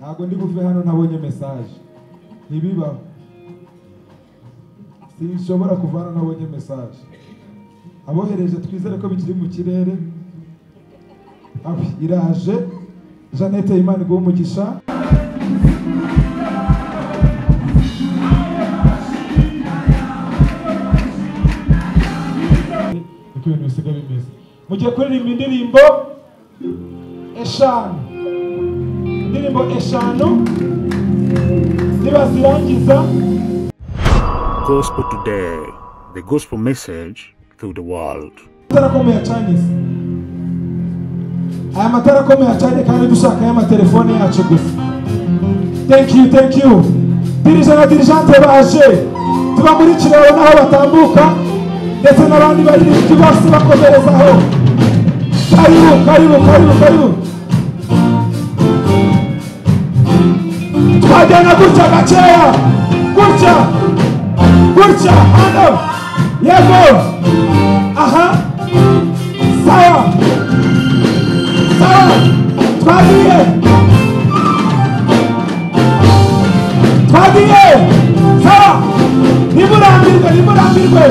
Ntabwo ndi buve hano ntabonye message. Ntibibaho. Sinshobora kuva hano ntabonye message. Abohereje twizere ko bikiri mu kirere. Iraje. Jeannette, Imana iguhe umugisha. Niko ibintu bisigaye bimeze. Mugiye kuririmba indirimbo eshanu. Indirimbo eshanu nibazirangiza. Gospel Today, the gospel message to the world. Amatara akomeye acanye se. Aya matara akomeye acanye kandi dushaka y'amatelefone yacu gusa. Thank you, thank you. Dirija na dirigente baje. Tubamurikira naho batambuka ndetse n'abandi baririmbyi bose bakomerezaho. Karibu, karibu, karibu, karibu. Twajyana gutya gakeya. Gutya. Gutya, hano. Yego. Aha. Sawa. Sawa. Twagiye. Twagiye. Sawa. Nimurambirwe, nimurambirwe.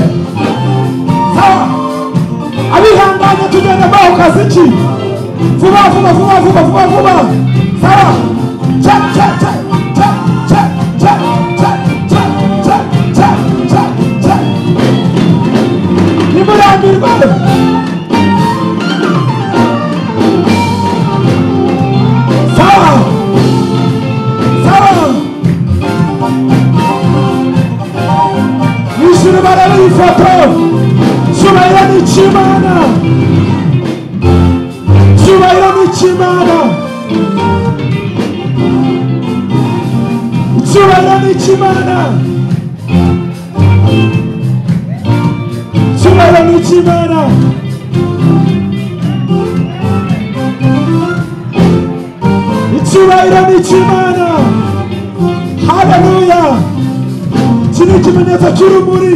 Sawa. Abihanganye tugenda baho kazi ki? Vuba vuba vuba vuba vuba vuba. Sawa. Cha cha cha cha cha cha cha cha cha cha cha cha. Nimurambirwe. Sawa. Sawa. Ijuru baraba ifoto. Cyubahiro ni icy'Imana. Cyubahiro ni icy'Imana. Cyubahiro ni icy'Imana. Cyubahiro ni icy'Imana. Icyubahiro ni icy'Imana. Haleluya. Iki ni ikimenyetso cy'urumuri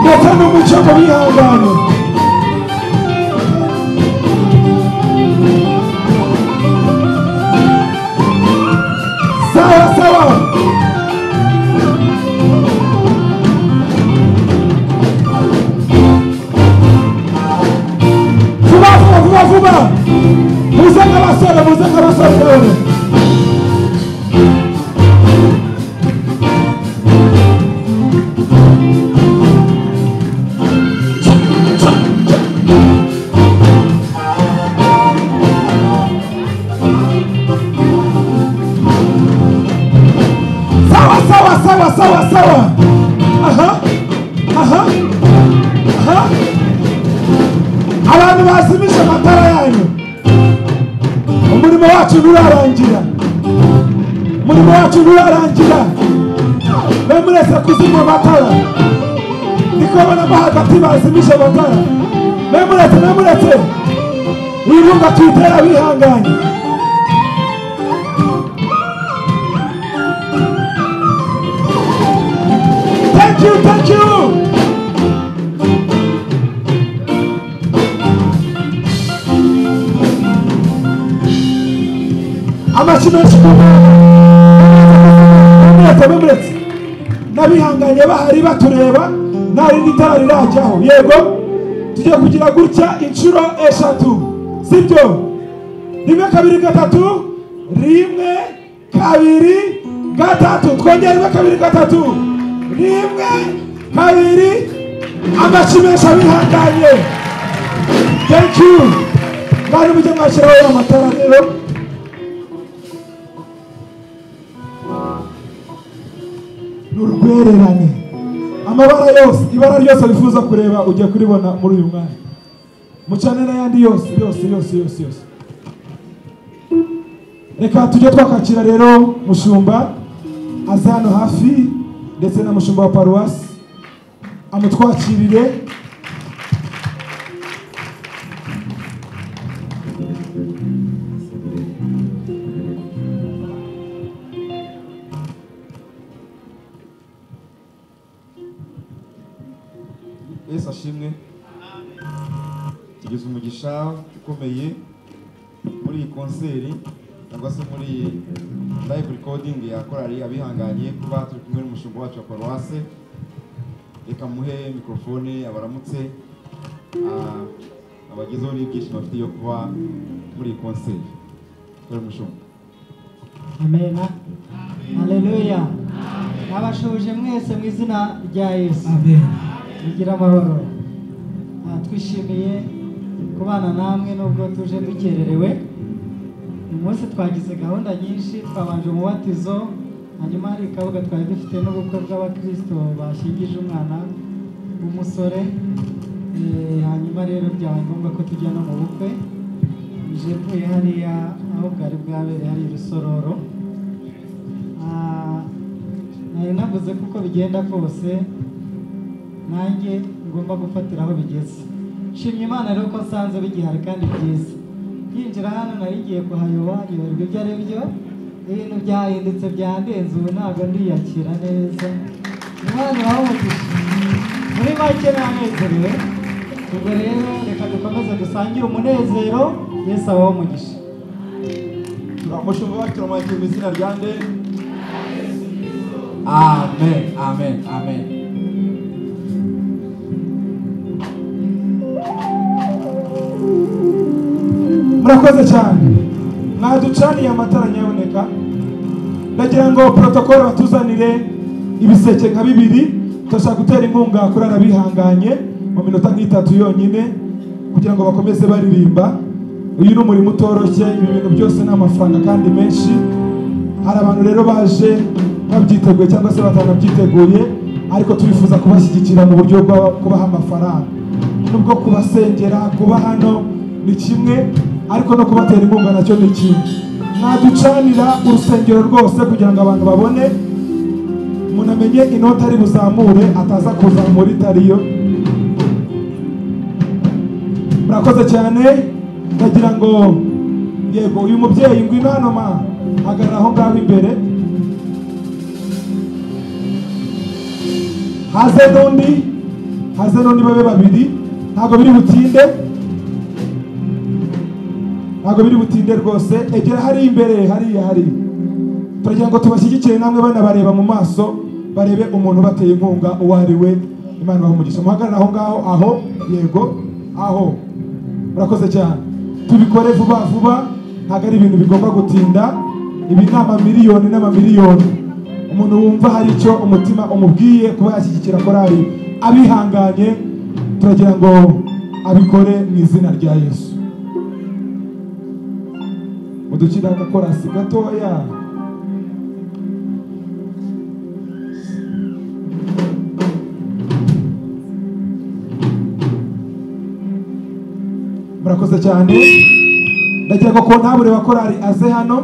ndetse n'umucyo mu bihangane. Sawa sawa. Vuba vuba vuba vuba. Muze nk'abasore, muze nk'abasore none. Sawa sawa sawa sawa sawa. Aha. Aha. Aha. Abantu bazimisha amatara yanyu. Umurimo wacu nturarangira. Umurimo wacu nturarangira. Mwe murese kuzimya amatara. Ndikubona mo hagati bazimisha amatara. Mwe muretse, mwe muretse. Irunga tuyitera bihanganye. Thank you, thank you. Amashyi menshi ku Mana. Muretse, n'abihanganye bahari batureba, nta rindi tara rirajyaho. Yego, tugiye kugira gutya inshuro eshatu, sibyo? 1 2 3, 1 2 3. Twongere 1 2 3. 1 2. Amashyi menshi abihanganye. Thank you. Bari mujye mwashyiraho amatara rero. N'urwererane. Amabara yose, ibara ryose wifuza kureba ugiye kuribona muri uyu mwanya. Mucane n'ayandi yose yose yose yose yose. Reka tujye twakakira rero mushumba aza hano hafi ndetse na mushumba wa paruwasi amutwakirire. Yesu ashimwe. Tugize umugisha ukomeye muri iyi konseri. cyangwa se muri live recording ya korali abihanganye, kuba turi kumwe n'umushumba wacu wa paruwase. Reka muhe mikrofone abaramutse, abagezeho n'ibyishimo afite yo kuba muri iyi concert. Dore umushumba. Amen. Haleluya. Nabashoje mwese mu izina rya Yesu. Amen. Mugira amahoro. Twishimiye kubana namwe nubwo tuje dukererewe. Uyu munsi twagize gahunda nyinshi, twabanje umubatizo, hanyuma hari kabuga twari dufite n'ubukwe bw'abakristo bashingije umwana w'umusore. Hanyuma rero byabaye ngombwa ko tujya no mu bukwe. Nje mvuye hariya aho bwari bwabereye hari Rusororo. Nari navuze kuko bigenda kose nanjye ngomba gufatira aho bigeze. Nshimye Imana rero ko nsanze bigihari kandi byiza. Yinjira hano nari ngiye kuhayoba, nyoberwa ibyo ari byo. Ibintu byahindutse byandenze, ubu ntabwo ndiyakira neza. Imana ibahe umugisha. Muri make nanezerewe. Ubwo rero reka dukomeze dusangire umunezero, Yesu abahe umugisha. Turamushumba wacu turamwakira mu izina rya nde? Amen, amen, amen. Murakoze cyane. Mwaducaniye amatara nyaboneka. Ndagira ngo protocole batuzanire ibiseke nka bibiri. Turashaka gutera inkunga kuri abihanganye mu minota nk'itatu yonyine kugira ngo bakomeze baririmba. Uyu ni umurimo utoroshye, ibi bintu byose ni amafaranga kandi menshi. Hari abantu rero baje babyiteguye cyangwa se batanabyiteguye, ariko turifuza kubashyigikira mu buryo bwo kubaha amafaranga. Nubwo kubasengera, kuba hano ni kimwe, ariko no kubatera inkunga nacyo ni kimwe. Mwaducanira urusengero rwose kugira ngo abantu babone, umuntu amenye inoti ari buzamure ataza kuzamura itariyo. Murakoze cyane. Ndagira ngo yego uyu mubyeyi ngwino hano ma, hagarara aho ngaho imbere. Haze n'undi, haze n'undi, babe babiri. Ntabwo biri butinde, ntabwo biri butinde rwose. Egera hari imbere, hariya hari. Turagira ngo tubashyigikire namwe banabareba mu maso, barebe umuntu bateye inkunga uwo ari we. Imana ibahe umugisha. Muhagarare aho ngaho, aho, yego, aho. Murakoze cyane. Tubikore vuba vuba, ntabwo ari ibintu bigomba gutinda. Ibi ni amamiliyoni n'amamiliyoni. Umuntu wumva hari icyo umutima umubwiye kuba yashyigikira korali abihanganye, turagira ngo abikore mu izina rya Yesu. Mudukira agakorasi gatoya. Murakoze cyane. Ndagira ngo kontabure wa korali aze hano.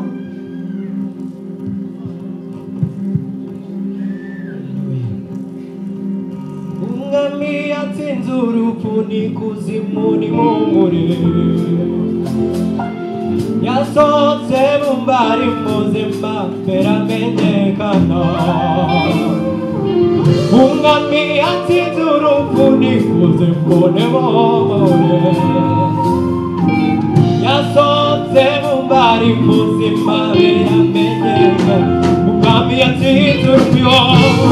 Umwami yatsinze urupfu n'ikuzimu nimuhumure, yasohotse mu mbari muzima biramenyekana. Umwami yatsinze urupfu n'ikuzimu nimuhumure, yasohotse mu mbari muzima biramenyekana. Umwami yatsinze urupfu,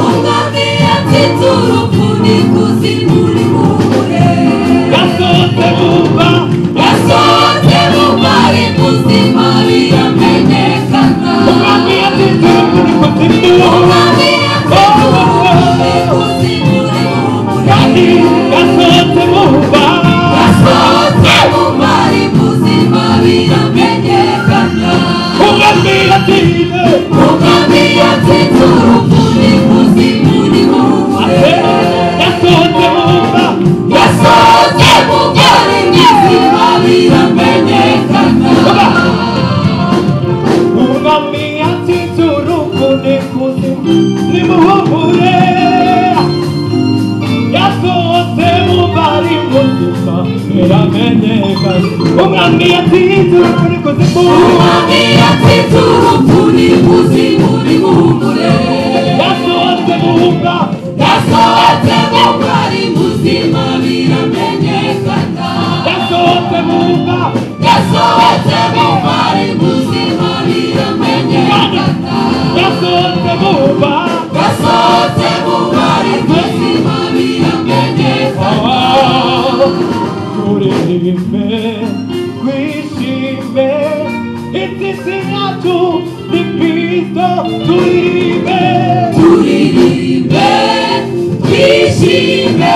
Umwami yatsinze urupfu n'ikuzimu nimuhumure, yasohotse mu mva, yasohotse mu mbari muzima biramenyekana. Umwami yatsinze urupfu n'ikuzimu, Umwami yatsinze urupfu n'ikuzimu nimuhumure, kandi yasohotse mu mva, yasohotse mu mbari muzima biramenyekana. Umwami yatsinze, Umwami yatsinze urupfu n'ikuzimu nimuhumure, yasohotse mu mva, yasohotse mu mbari muzima biramenyekana. Umwami yatsinze urupfu n'ikuzimu nimuhumure, yasohotse mu mbari muzima biramenyekana. Umwami yatsinze urupfu n'ikuzimu, Umwami yatsinze urupfu n'ikuzimu nimuhumure, yasohotse mu mva, yasohotse mu mbari muzima biramenyekana. yasohotse mu mva, Yasohotse mu mbari muzima. Yasohotse mu mva, Yasohotse mu mva ari muzima biramenyekana. Turirimbe twishime, intsinzi yacu ni Kristo. Turirimbe, Turirimbe twishime,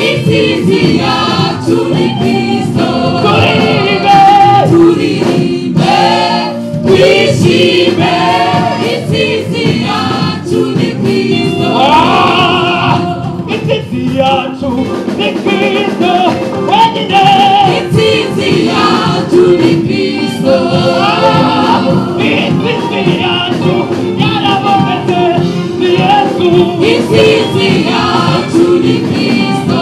intsinzi yacu ni Kristo. Turirimbe, Turirimbe twishime, intsinzi yacu ni Kristo. Intsinzi yacu ni Kristo wenyine. Intsinzi yacu ni Kristo. Intsinzi yacu yarabonetse ni Yesu. Intsinzi yacu ni Kristo.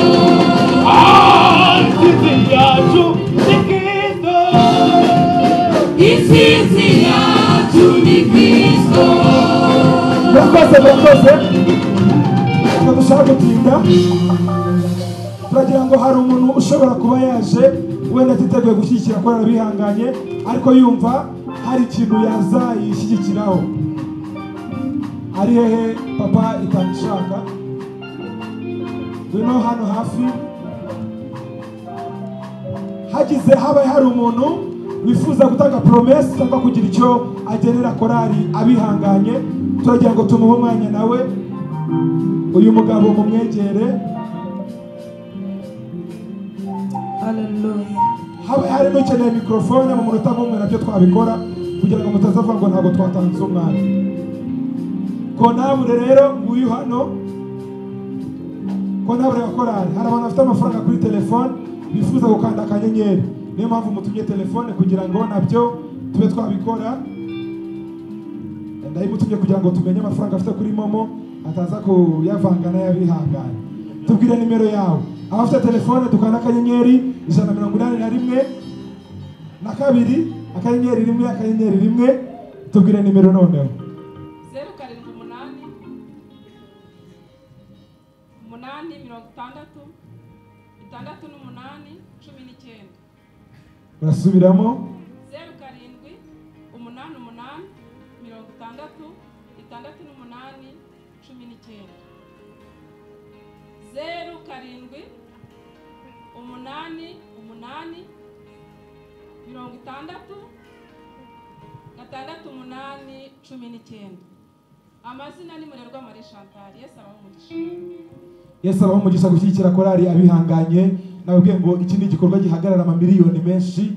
Intsinzi yacu ni Kristo. Intsinzi yacu ni Kristo. Murakoze, murakoze. Ntabwo dushaka gutinda, turagira ngo hari umuntu ushobora kuba yaje wenda atiteguye gushyigikira korali bihanganye, ariko yumva hari ikintu yazayishyigikiraho. Ari hehe papa Itangishaka? Ngwino hano hafi. Hagize habaye hari umuntu wifuza gutanga promesse cyangwa kugira icyo agenera korali abihanganye, turagira ngo tumuhe umwanya nawe. Uyu mugabo mumwegere. Hallelujah. Habe hari n'ukeneye mikrofone mu munota nk'umwe, nabyo twabikora kugira ngo mutazavuga ngo ntabwo twatanze umwanya. Kontabure rero nguyu hano, kontabure wa korali. Hari abantu bafite amafaranga kuri telefone bifuza gukanda akanyenyeri, niyo mpamvu mutumye telefone kugira ngo nabyo tube twabikora. Ndayimutumye kugira ngo tumenye amafaranga afite kuri momo, ataza kuyavanga n'ayabihanganye. Tubwire nimero yawe. Abafite telefone dukanda akanyenyeri 181 na 2 akanyenyeri 1 akanyenyeri 1, tubwire nimero noneho. 078 8 60 68 19. Urasubiramo. 07 88 60 68 19. 07 8 8 60 68 19. Amazina ni Murerwa Marie Chantal. Yesu abahe umugisha. Yesu abahe umugisha gushyigikira korali abihanganye. Nababwiye ngo iki ni igikorwa gihagarara amamiliyoni menshi,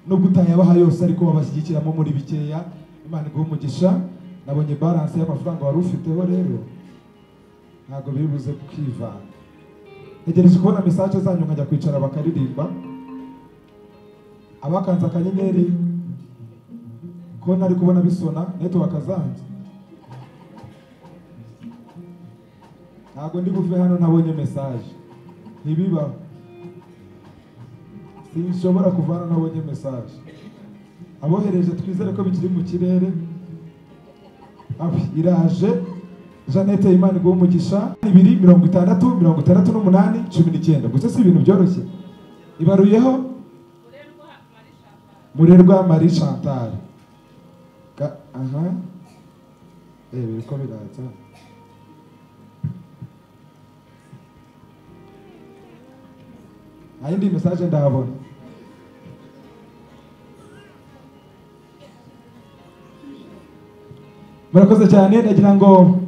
nubwo utayabaha yose ariko babashyigikiramo muri bikeya. Imana iguhe umugisha. Nabonye balance y'amafaranga wari ufiteho, rero ntabwo biri buze kwivanga. Ntegereje kubona message zanyu nkajya kwicara bakaririmba. Abakanze akanyenyeri ko nari kubona bisona, network zanjye. Ntabwo ndi buve hano ntabonye message, ntibibaho. Sinshobora kuva hano ntabonye message. Abohereje twizere ko bikiri mu kirere. Iraje. Jeannette, Imana iguhe umugisha. 2 60 68 19. Gusa si ibintu byoroshye. Ibaruyeho Murerwa Marie Chantal. Aha. Biriko biraza. Nta yindi message ndabona. Murakoze cyane. Ndagira ngo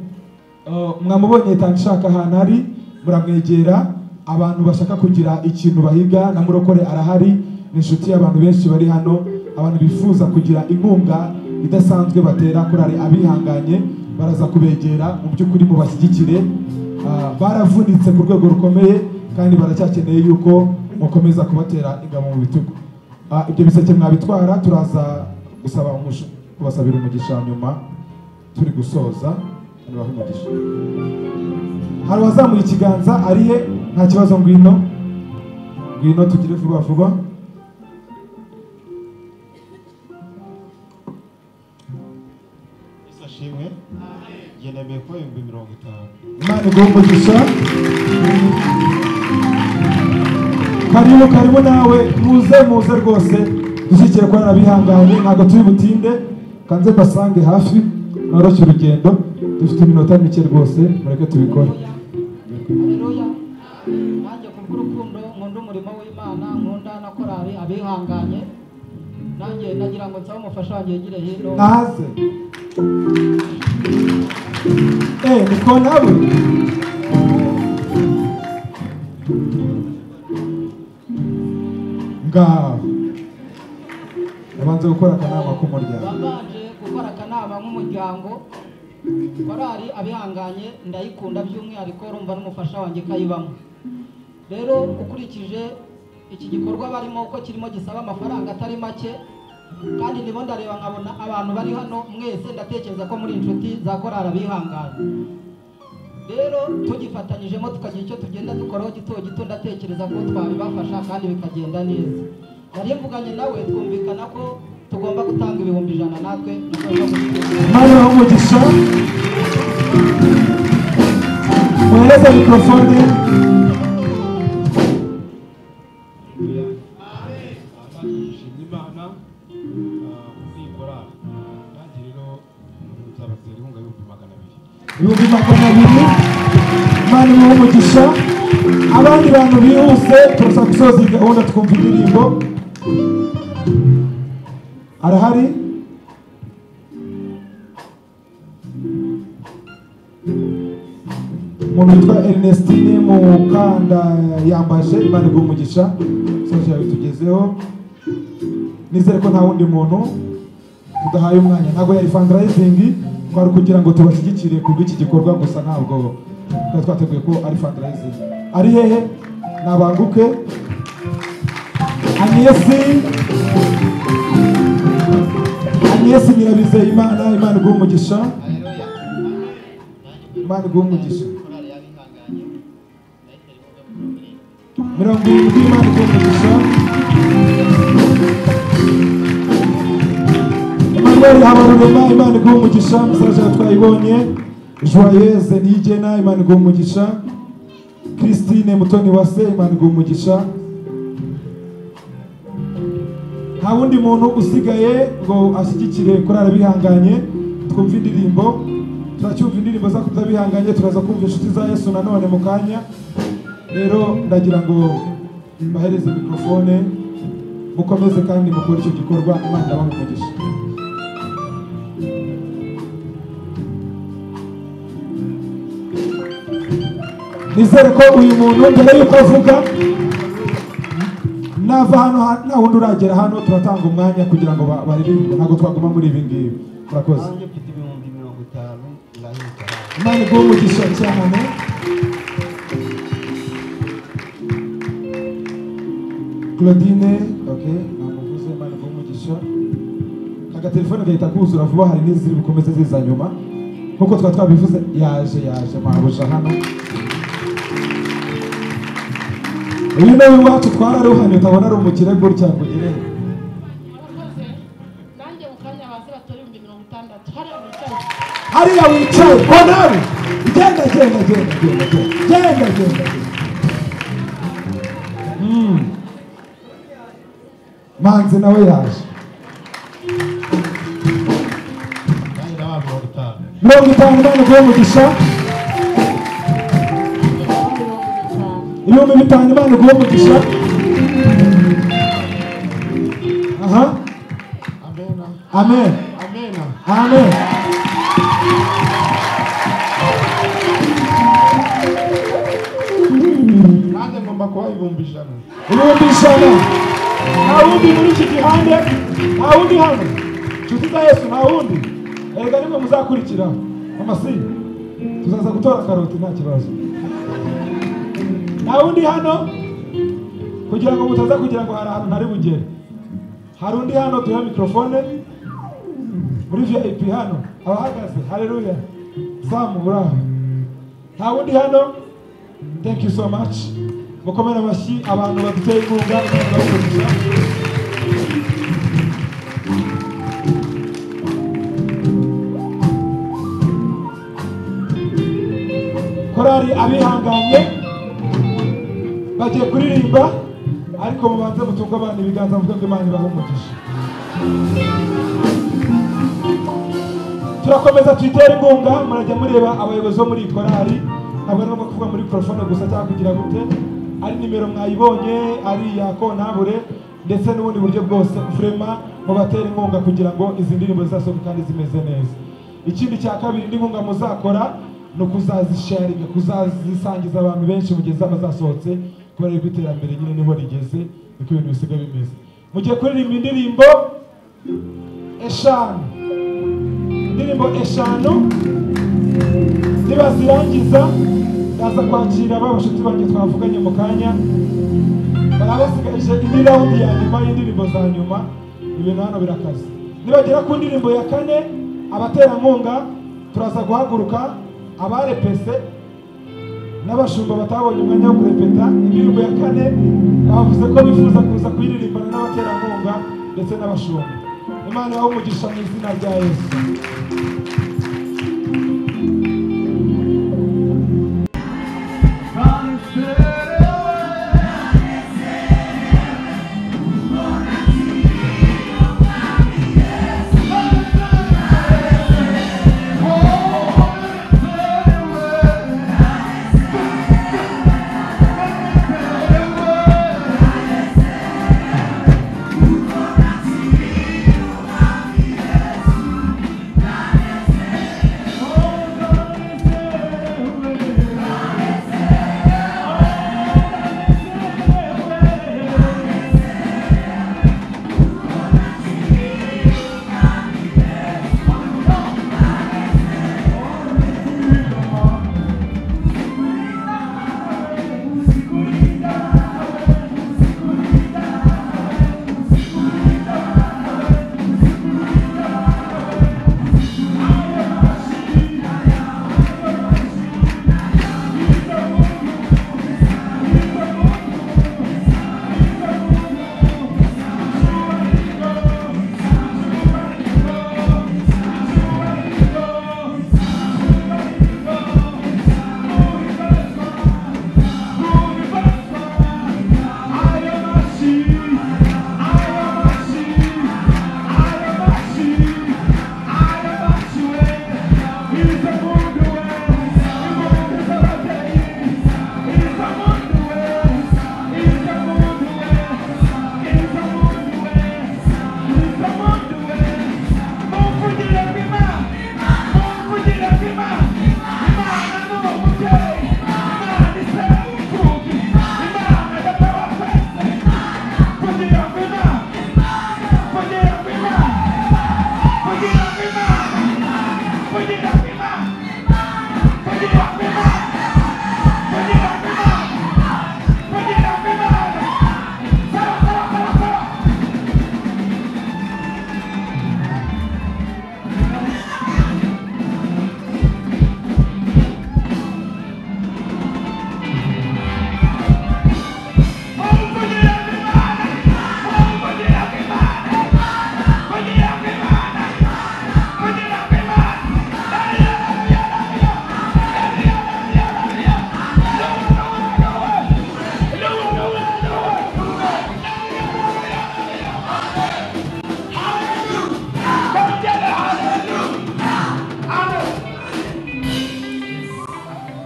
mwamubonye Itangishaka ahantu ari, muramwegera. Abantu bashaka kugira ikintu bahiga na murokore arahari, ni inshuti y'abantu benshi bari hano. Abantu bifuza kugira inkunga idasanzwe batera korali abihanganye, baraza kubegera. Mu by'ukuri mubashyigikire, baravunitse ku rwego rukomeye kandi baracyakeneye yuko mukomeza kubatera ingabo mu bitugu. Ibyo biseke mwabitwara, turaza gusaba kubasabira umugisha nyuma turi gusoza. Nibahe umugisha. Hari uwazamuye ikiganza ari he? Nta kibazo, ngwino ngwino tugire vuba vuba. Yesu ashimwe. Ngenemeye kuba 50,000. Imana iguhe umugisha. Karibu karibu nawe, muze muze rwose dushyikire korali abihanganye, ntabwo turi butinde. Kanze mbasange hafi. Noroshye urugendo, dufite iminota mike rwose, mureke tubikore. Haleluya. Nanjye kubw'urukundo nkunda umurimo w'Imana, nkunda na korali abihanganye. Nanjye nagira ngo nsabe umufasha wanjye yegire hino. Naze. Niko nawe. Ngaho. Nabanze gukora akanama k'umuryango. Babanje gukora akanama nk'umuryango. Korali abihanganye ndayikunda by'umwihariko, urumva n'umufasha wanjye kayibamo. Rero ukurikije iki gikorwa barimo uko kirimo gisaba amafaranga atari make, kandi ndimo ndareba nkabona abantu bari hano mwese ndatekereza ko muri inshuti za korali abihanganye. Rero tugifatanyijemo tukagira icyo tugenda dukoraho gito gito, ndatekereza ko twabibafasha kandi bikagenda neza. Nari mvuganye nawe twumvikana ko tugomba gutanga 100,000 natwe. Imana ibahe umugisha. Muhereze mikrofone. Imana kubw'iyi korali, nanjye rero nzabatera inkunga y'200,000. 200,000. Imana ibahe umugisha. Abandi bantu bihuse turasaba gusoza iyi gahunda twumva indirimbo. Arahari? Umuntu witwa Ernestine Mukanda yambaje, Imana iguhe umugisha, soje yabitugezeho. Nizere ko nta wundi muntu tudahaye umwanya, ntabwo yari fundraising, kwari kugira ngo tubashyigikire kubw'iki gikorwa gusa, ntabwo twari twateguye ko ari fundraising. Ari hehe? Nabanguke. Agnesi Nyirabizeye, Imana iguhe umugisha. Imana iguhe umugisha. 70, Imana iguhe umugisha. Emmanuel Habarurema, Imana iguhe umugisha. Musaza twayibonye. Joyeuse Niyigena, Imana iguhe umugisha. Christine Mutoni Wase, Imana iguhe umugisha. Nta wundi muntu usigaye ngo ashyigikire korali abihanganye, twumve indirimbo. Turacyumva indirimbo za bihanganye, turaza kumva inshuti za Yesu nanone mu kanya. Rero ndagira ngo mbahereze mikrofone mukomeze kandi mukore icyo gikorwa. Imana ibahe umugisha. Nizere ko uyu muntu mbere yuko avuga nava hano nta wundi uragera hano, turatanga umwanya kugira ngo baririmbe, ntabwo twaguma muri ibi ngibi. Murakoze. Nanjye mfite 50,000 ndahita. Imana iguhe umugisha cyane. Claudine, okay, namuvuze, Imana iguhe umugisha. Agatelefone gahita kuzura vuba, hari n'iziri bukomeze ziza nyuma nkuko twari twabivuze. Yaje mabuja hano. Uyu nawe iwacu twararuhanye, utabona ari umukire gutya ngo ugire. Nanjye mu kanya baze batore 60,000. Hariya wicaye. Hariya wicaye, ko nawe genda genda genda genda genda genda. Manzi nawe yaje. Nanjye nabaha 50. 50, Imana iguhe umugisha. 5,000, Imana iguhe umugisha. Aha. Amen. Amen. Amen. Nanjye ngomba kubaha 100,000. 100,000. Nta wundi muri iki gihande, nta wundi hano. Inshuti za Yesu nta wundi. Erega nimwe muzakurikira. Amasi. Tuzaza gutora karoti nta kibazo. Nta wundi hano kugira ngo mutaza kugira ngo hari ahantu ntari bugere. Hari undi hano duha mikrofone muri VIP hano abahagaze. Haleluya. Samu uraho. Nta wundi hano. Thank you so much. Mukomere amashyi abantu baduteye inkunga. Korali abihanganye bagiye kuririmba, ariko mubanze mutunge abana ibiganza muvuge ngo Imana ibahe umugisha. Turakomeza tuyitere inkunga, murajya mureba abayobozi bo muri korali, ntabwo ari ngombwa kuvuga muri mikorofone gusa cyangwa kugira gute, ari nimero mwayibonye, ari iya kontabure ndetse n'ubundi buryo bwose, vraiment mubatera inkunga kugira ngo izi ndirimbo zizasohoke kandi zimeze neza. Ikindi cya kabiri, indi nkunga muzakora ni ukuzazisharinga, kuzazisangiza abantu benshi mu gihe zaba zasohotse, kubera yuko iterambere nyine niho rigeze, niko ibintu bisigaye bimeze. Mugiye kuririmba indirimbo eshanu, indirimbo eshanu nibazirangiza ndaza kwakira ba bashuti banjye twavuganye mu kanya, barabasigaje indi rawundi ya nyuma y'indirimbo za nyuma. Ibintu hano birakaze. Nibagera ku ndirimbo ya kane, abaterankunga turaza guhaguruka, abarepese n'abashumba batabonye umwanya wo kurepeta indirimbo ya kane bavuze ko bifuza kuza kuyiririmbana n'abaterankunga ndetse n'abashumba. Imana ibahe umugisha mu izina rya Yesu.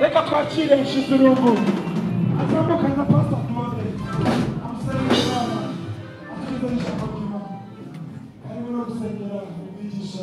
Reka twakire Nshizirungu azamukana na Pastor Claude, amusengera Imana, atugezeho ijambo ry'Imana, harimo no gusengera umwigisha.